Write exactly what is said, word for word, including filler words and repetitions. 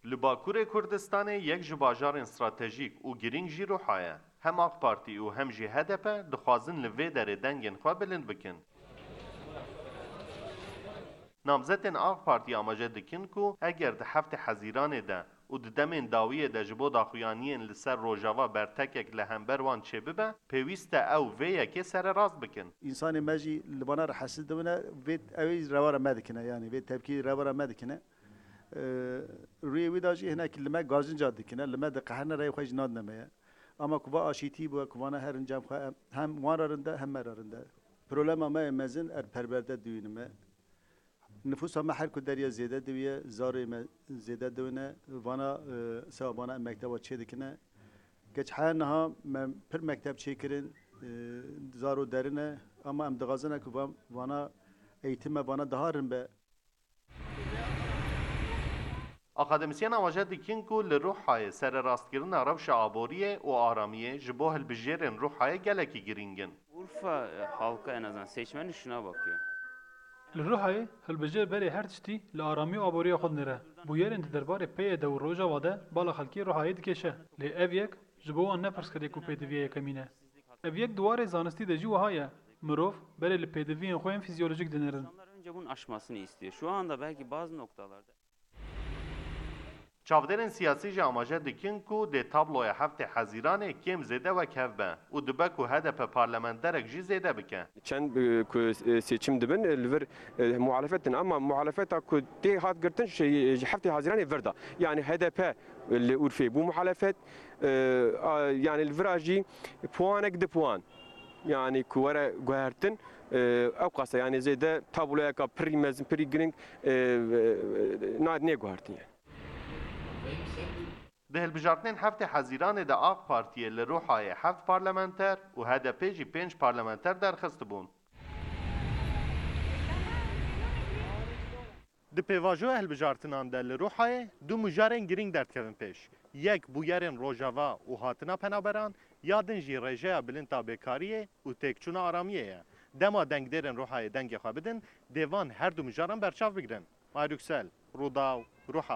Li Bakurê Kurdistanê yek ji bajarên stratejîk û girîng jî Ruha ye. Hem AK Partî û hem jî H D P dixwazin li vê derê dengên xwe bilind bikin. Namzetên AK Partî amaje dikin ku eger di heftê Hezîranê de û di demên dawiyê de ji bo daxuyaniyên li ser Rojava bertekek li hember wan çêbibe, pêwîst e ew vê yekê sererast bikin. Însanê me jî li vana re hesî dibine, vê ew ê rewara me dikine, yanî vê tepkî rewara me dikine. Ee, rûyê wî de jî hinek li me gazinca dikine, li me diqehirine, reyê xwe jî nadine me ye. Ama ku va aşîtî bûye, ku vana herin cem xwe, em, hem wan re rind e, hem me re rind e. Problema me yê mezin er perwerde dibînime. Nifûsa me her ku deriye zêde diwiye, zarê me zêde diwine, vana, e, seba vana em mekteba çê dikine. Geç heya niha me pir mekteb çêkirin, e, zaro derine, ama em dixwazine ku van-, vana eğitime vana daha rin be. Akademisyen amaje dikin ku li Ruhayê sererastkirina rewşa aboriyê û aramiyê ji bo hilbijêrên Ruhayê gelekî girîng in. Urfa, e, halkı en azından seçmeni şuna bakıyor. Li Ruhayê hilbijêr berê her tiştî li aramî û aboriya xwe dinêre. Bûyerên di derbarê P Y D û Rojava de bala xelkê Ruhayê dikêşe. Lê ev yek ji bo wan ne pirsgirêk û pêdiviya yekemîn e. Ev yek di warê zanistî de jî wiha ye. Mirov berê li pêdiviyên xwe yên fîzyolojîk dinêrin. İnsanlar önce bunun aşmasını istiyor. Şu anda belki bazı noktalarda Çavdêrên siyasî jî amaje dikin ku dê tabloya heftê Hezîranê kêm zêde wekhev be û dibe ku H D P parlamenterek jî zêde bike. Çend, e, ku, e, seçim dibin, e, li vir, e, muhalefet din. Ama muhalefeta ku tê hat girtin, şey, ji heftê Hezîranê vir da. Yani H D P li Urfê bû muhalefet, e, a, yani li vira jî puanek, di puan. Yani ku were guhertin, e, ew qasa, yani zêde tabloyeka pirî mezin, pirî giring, e, e, na-, nê guhertin yani. Di hilbijartinên heftê Hezîranê de AK Partiyê li Ruhayê heft parlamenter û H D P jî pênc parlamenter derxistibûn. Di pêvajoya hilbijartinan de li Ruhayê du mijarên girîng derdikevin pêş. Yek bûyerên Rojava û hatina penaberan, ya din jî rêjeya bilind a bêkariyê û têkçûna aramiyê ye. Dema dengdêrên Ruhayê dengê xwe bidin, dê van her du mijaran berçav bigrin. May Yüksel, Rûdaw, Ruha.